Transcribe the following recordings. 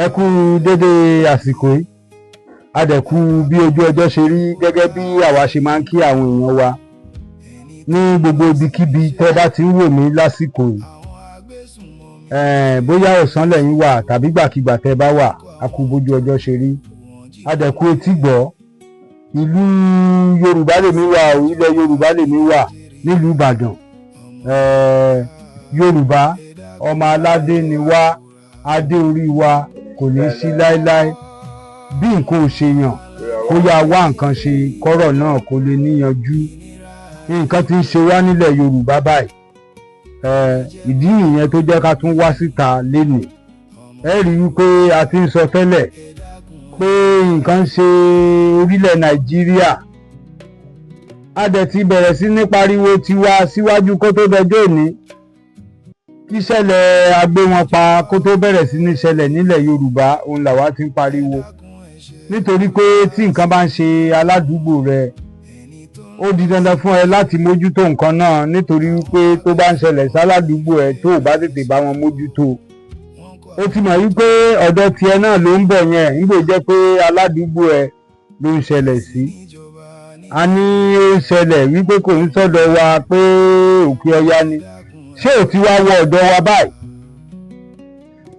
Ẹ kú dédé àsìkò yìí, a dẹ̀ kú bí ojú ọjọ́ ṣe rí. Gẹ́gẹ́ bí àwa ṣe máa ń kí àwọn èèyàn wa ní gbogbo ibikíbi tẹ́ bá ti ń wò mí lásìkò yìí, bóyá ọ̀sán lẹ́yìn wà tàbí gbàkigbà tẹ́ bá wà, a kú bójú ọjọ́ ṣe rí, a dẹ̀ kú etí gbọ́. Ìlú Yorùbá lèmi wà o, ilẹ̀ Yorùbá lèmi wà, nílùú Ìbàdàn. Yorùbá ọmọ aládé ni wá, adé orí wa kò ní sí láéláé. Bí nǹkan ò ṣe yàn, kó yá wá nǹkan ṣe kọ́rọ̀ náà kó lè níyanjú. Nǹkan tí ń ṣe wá nílẹ̀ Yorùbá báyìí, ìdí nìyẹn tó jẹ́ ká tún wá síta lénìí. Ẹ rí i pé a ti ń sọ tẹ́lẹ̀ pé nǹkan ń ṣe orílẹ̀ Nàìjíríà. A dẹ̀ ti bẹ̀rẹ̀ sí ní pariwo tiwa síwájú kó tó dọjọ́ òní, kí ṣẹlẹ̀ agbé wọn pa kó tó bẹ̀rẹ̀ sí ní ṣẹlẹ̀ nílẹ̀ Yorùbá. Òun làwa ti ń pariwo, nítorí pé tí nǹkan bá ń ṣe aládùúgbò rẹ, ó di dandan fún ẹ láti mójútó nǹkan náà, nítorí wípé tó bá ń ṣẹlẹ̀ sáládùúgbò ẹ, tó o bá tètè bá wọn mójútó, ó ti mọ̀ wípé ọ̀dọ̀ tiẹ̀ náà ló ń bọ̀ yẹn, nígbò jẹ́ pé aládùúgbò ẹ ló ń ṣẹlẹ̀ sí. A ní ó ń ṣẹlẹ̀ wípé kò ń sọ̀dọ̀ wa pé òkè ọya ni. Ṣé ò ti wá wọ ọ̀dọ̀ wa báyìí?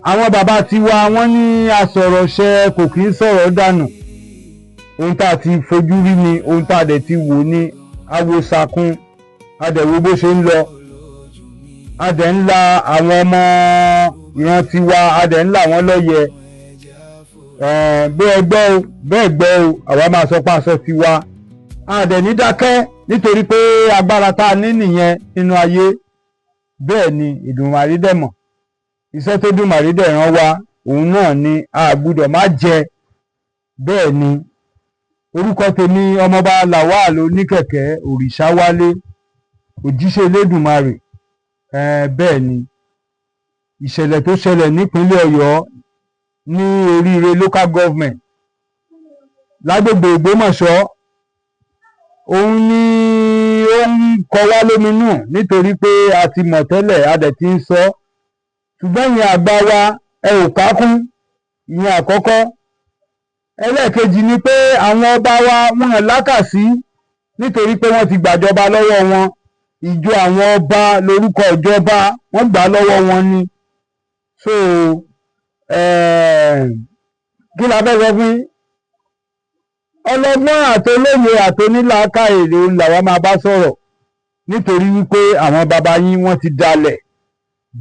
Àwọn bàbá tiwa, wọ́n ní asọ̀rọ̀ṣẹ kò kí ń sọ̀rọ̀ dànù. Ohun tá a ti fojú rí ni, ohun tá a dẹ̀ ti wò ní awosakun, a dẹ̀ wo bó ṣe ń lọ, a dẹ̀ ń la àwọn ọmọ ìran tiwa, a dẹ̀ ń là wọ́n lọ́yẹ̀. Bẹ́ẹ̀ gbọ́ o, bẹ́ẹ̀ gbọ́ o, àwa máa sọ pé aṣọ tiwa, a dẹ̀ ní dákẹ́, nítorí pé agbára tá a ní nìyẹn nínú ayé. Bẹ́ẹ̀ ni Ìdùmarè dẹ̀ mọ̀ iṣẹ́ tó Dùmarè dẹ̀ rán wa, òun náà ni a gbúdọ̀ má jẹ. Bẹ́ẹ̀ ni, orúkọ tèmi, Ọmọọba Lawal Oníkẹ̀kẹ́ Òrìṣàwálé, òjíṣẹ́ Elédùmarè. Bẹ́ẹ̀ ni, ìṣẹ̀lẹ̀ tó ṣẹlẹ̀ nípínlẹ̀ Ọ̀yọ́ ní Oríire Local Government lágbègbè Ògbómọ̀ṣọ́, òun ni ó ń kọ wá lóminú, nítorí pé a ti mọ̀ tẹ́lẹ̀, a dẹ̀ ti ń sọ, ṣùgbọ́n ìyẹn àgbà wa, ẹ ò kákún. Ìyẹn àkọ́kọ́. Ẹlẹ́ẹ̀kejì ni pé àwọn ọba wa, wọn lákàsí, nítorí pé wọ́n ti gbàjọba lọ́wọ́ wọn. Ìjọ àwọn ọba lórúkọ ìjọba, wọ́n gbà lọ́wọ́ wọn ni. So kí la fẹ́ sọ fún yín? Ọlọ́gbọ́n àtolóye àtonílàákàyè làwa máa bá sọ̀rọ̀, nítorí wípé àwọn baba yín, wọ́n ti dalẹ̀.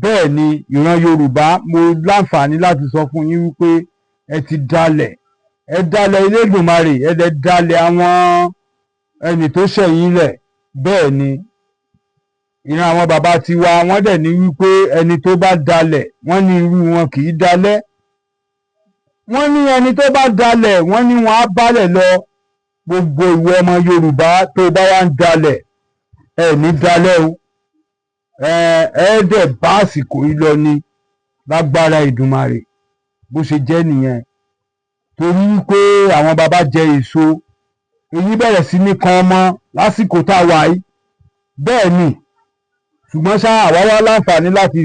Bẹ́ẹ̀ ni, ìran Yorùbá, mo láǹfààní láti sọ fún yín wípé ẹ ti dalẹ̀. Ẹ dalẹ̀ Elédùmarè, ẹ dẹ̀ dalẹ̀ àwọn ẹni tó ṣẹ̀yìn lẹ̀. Bẹ́ẹ̀ ni, ìran àwọn baba tiwa, wọ́n dẹ̀ ní wípé ẹni tó bá dalẹ̀, wọ́n ní irú wọn kì í dalẹ̀. Wọ́n ní ẹni tó bá dalẹ̀, wọ́n ní wọ́n á balẹ̀ lọ. Gbogbo ìwọ ọmọ Yorùbá tó bá wá ń dalẹ̀, ẹ ní dalẹ̀ o. Ẹ ẹ dẹ̀ bá àsìkò yìí lọ ní lágbára Ìdùmarè. Bó ṣe jẹ́ nìyẹn, torí pé àwọn baba jẹ èso, èyí bẹ̀rẹ̀ sí ní kan ọmọ lásìkò tá a wà yìí. Bẹ́ẹ̀ ni, ṣùgbọ́n ṣá, àwa wá láǹfààní láti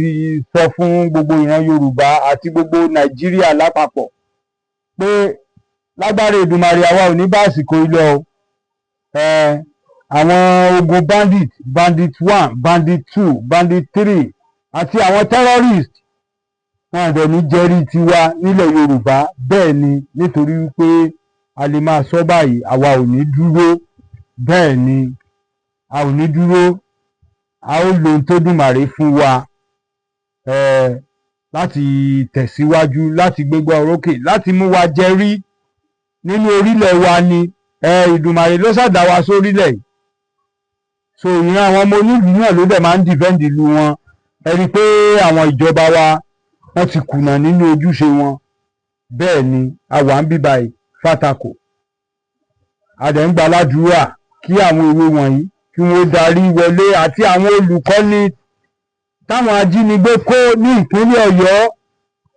sọ fún gbogbo ìran Yorùbá àti gbogbo Nàìjíríà lápapọ̀ pé lágbára Èdùmàrè, àwa ò ní bá àsìkò yìí lọ o. Àwọn ogun bandit, bandit one, bandit two, bandit three àti àwọn terrorist, wọn àdẹ̀ ní jẹ́rí tiwa nílẹ̀ Yorùbá. Bẹ́ẹ̀ ni, nítorí wípé a lè máa sọ báyìí, àwa ò ní dúró. Bẹ́ẹ̀ ni, a ò ní dúró. A ó lo ohun tó Dùmarè fún wa láti tẹ̀síwájú, láti gbégbá orókè, láti mú wa jẹ́rí nínú orílẹ̀ wa ni. Ìdùmarè ló ṣàdá wa sórílẹ̀ yìí. So ìran àwọn ọmọ onílùú náà ló dẹ̀ máa ń defend ìlú wọn. Ẹ rí i pé àwọn ìjọba wa, wọ́n ti kùnà nínú ojúṣe wọn. Bẹ́ẹ̀ ni, a wà ń bí báyìí fàtàkò, a dẹ̀ ń gbàládùúrà kí àwọn èwe wọ̀nyí, kí wọ́n darí wọlé, àti àwọn olùkọ́ni táwọn ajínigbé kó ní ìpínlẹ̀ Ọ̀yọ́.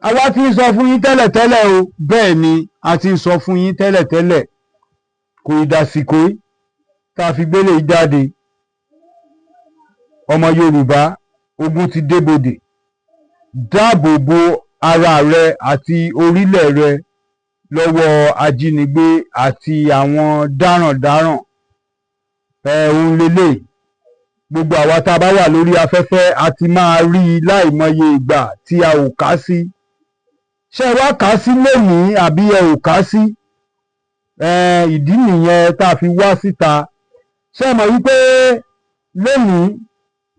Àwa ti ń sọ fún yín tẹ́lẹ̀tẹ́lẹ̀ o. Bẹ́ẹ̀ ni, a ti ń sọ fún yín tẹ́lẹ̀tẹ́lẹ̀, kò ì dàsìkò tá a fi gbélé yìí jáde. Ọmọ Yorùbá, ogun ti débodè. Dáàbò bo ara rẹ àti orílẹ̀ rẹ lọ́wọ́ ajínigbé àti àwọn darandaran. Ẹ òun lélẹ̀, gbogbo àwa tá a bá wà lórí afẹ́fẹ́, a ti máa rí i láìmọye ìgbà tí a ò kà sí. Ṣé ẹ wá kà á sí lónìí àbí ẹ ò kà á sí? Ìdí nìyẹn tá a fi wá síta. Ṣé ẹ mọ̀ wípé lónìí,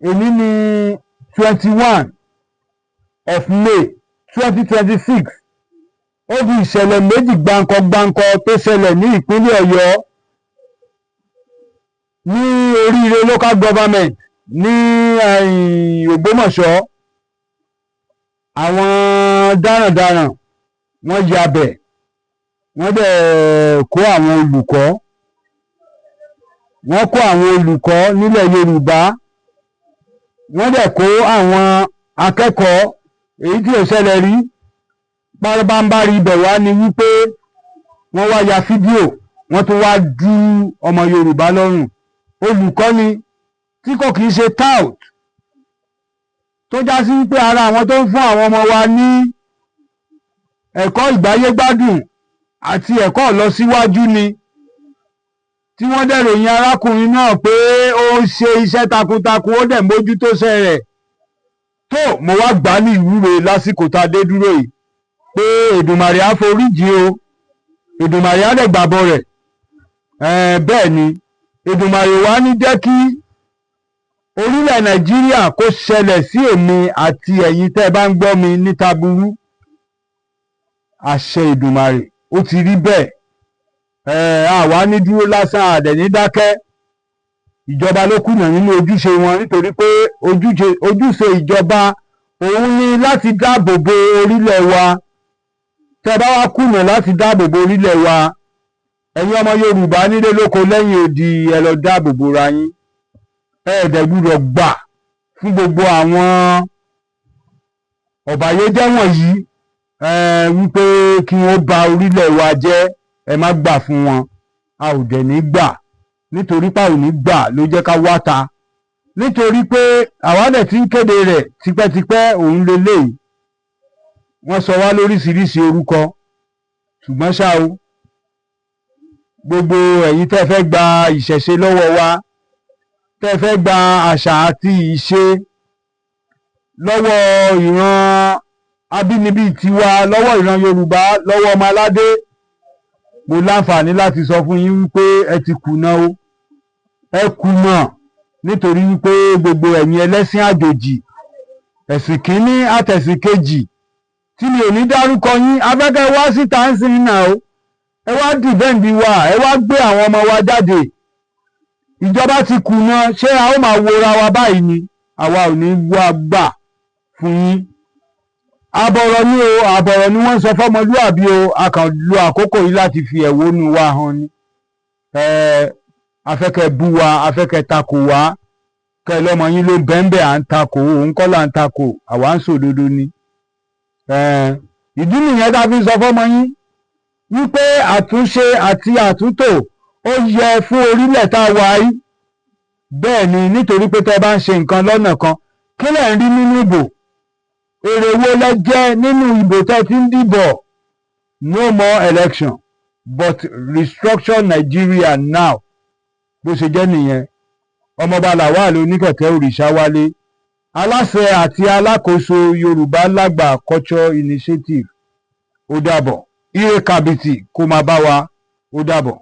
èní ní 21 of May 2026, ó di ìṣẹ̀lẹ̀ méjì gbáǹkọ́-gbáǹkọ́ tó ṣẹlẹ̀ ní ìpínlẹ̀ Ọ̀yọ́, ní Oríire Local Government ní Ògbómọ̀ṣọ́? Àwọn darandaran, wọ́n ya bẹ̀, wọ́n dẹ̀ kó àwọn olùkọ́, wọ́n kó àwọn olùkọ́ nílẹ̀ Yorùbá, wọ́n dẹ̀ kó àwọn akẹ́kọ̀ọ́, èyí tí ò ṣẹlẹ̀ rí. Párọ́bámbárí ibẹ̀ wá ni wípé wọ́n wá ya fídíò, wọ́n tún wá dú ọmọ Yorùbá lọ́rùn, olùkọ́ni tí kò kìí ṣe tout, tó já sí wípé ara àwọn tó ń fún àwọn ọmọ wa ní ẹ̀kọ́ ìgbáyégbádùn àti ẹ̀kọ́ ìlọsíwájú ni, tí wọ́n dẹ̀ ròyìn arákùnrin náà pé ó ń ṣe iṣẹ́ takuntakun, ó dẹ̀ mójútó iṣẹ́ rẹ̀ tó. Mo wá gbà á ní ìwúre lásìkò tá a dé dúró yìí pé Èdùmàrè á foríjì o, Èdùmàrè á dẹ̀ gbàbọ̀ rẹ̀. Bẹ́ẹ̀ ni, Èdùmàrè wá ní jẹ́ kí orílẹ̀ Nàìjíríà kó ṣẹlẹ̀ sí èmi àti ẹ̀yin tẹ́ ẹ bá ń gbọ́ mi níta burú. Àṣẹ Èdùmàrè, ó ti rí bẹ́ẹ̀. Àwa ní dúró lásán, àdẹ̀ ní dákẹ́. Ìjọba ló kùnà nínú ojúṣe wọn, nítorí pé ojúṣe ìjọba òun ni láti dáàbò bo orílẹ̀ wa. Tẹ́ bá wá kùnà láti dáàbò bo orílẹ̀ wa, ẹ̀yin ọmọ Yorùbá nílé lóko lẹ́yìn odi, ẹ lọ dáàbò bo ra yín. Ẹ dẹ̀ gbúdọ̀ gbà fún gbogbo àwọn ọ̀bàyéjẹ́ wọ̀nyí wípé kí wọ́n bà orílẹ̀ wa jẹ́. Ẹ má gbà fún wọn, a ò dẹ̀ ní gbà, nítorí pé a ò ní gbà ló jẹ́ ká wá ta, nítorí pé àwa dẹ̀ ti ń kéde rẹ̀ tipẹ́tipẹ́. Òun lélẹ́yìí, wọ́n sọ wá lóríṣiríṣi orúkọ, ṣùgbọ́n ṣá o, gbogbo ẹ̀yin tẹ́ fẹ́ gba ìṣẹ̀ṣe lọ́wọ́ wa, tẹ́ fẹ́ gba àṣà àti ìṣe lọ́wọ́ ìran abínibí tiwa, lọ́wọ́ ìran Yorùbá, lọ́wọ́ ọmọ aládé, mo láǹfààní láti sọ fún yín wípé ẹ ti kùnà o, ẹ kùnà, nítorí wípé gbogbo ẹ̀yin ẹlẹ́sìn àjòjì, ẹ̀sìn kínní àtẹ̀sìn kejì tí mi ò ní dárúkọ yín, afẹ́kẹ́ wá síta ń sìn náà o. Ẹ wá defend wa, ẹ wá gbé àwọn ọmọ wa jáde. Ìjọba ti kùnà, ṣé a ó máa wora wa báyìí ni? Àwa ò ní wá gbà fún yín. Àbọ̀rọ̀ ni o, àbọ̀rọ̀ ni wọ́n ń sọ fọ́mọlúàbí o. A kàn lo àkókò yìí láti fi ẹ̀wọ́nú wa hàn ni. Afẹ́kẹ́ bú wa, afẹ́kẹ́ takò wá, kẹ́ ẹ lọ́mọ yín ló bẹ́ńbẹ́ à ń takò, òun kọ́ là ń takò, àwa ń sòdodo ni. Ìdí nìyẹn tá a fi ń sọ fọ́mọ yín wípé àtúnṣe àti àtúntò ó yẹ fún orílẹ̀ tá a wà yìí. Bẹ́ẹ̀ ni, nítorí pé tẹ́ bá ń ṣe nǹkan lọ́nà kan, kí lẹ̀ ń rí nínú ìbò? Èrè wo lẹ jẹ́ nínú ìbò tẹ́ ti ń dìbò? No more election, but restructure Nigeria now. Bó ṣe jẹ́ nìyẹn. Ọmọọba Lawal Oníkẹ̀kẹ́ Òrìṣà Wálé, aláṣẹ àti alákòóso Yorùbá Lágbà Culture Initiative. Ó dàbọ̀, ire kàbìtì kó máa bá wa. Ó dàbọ̀.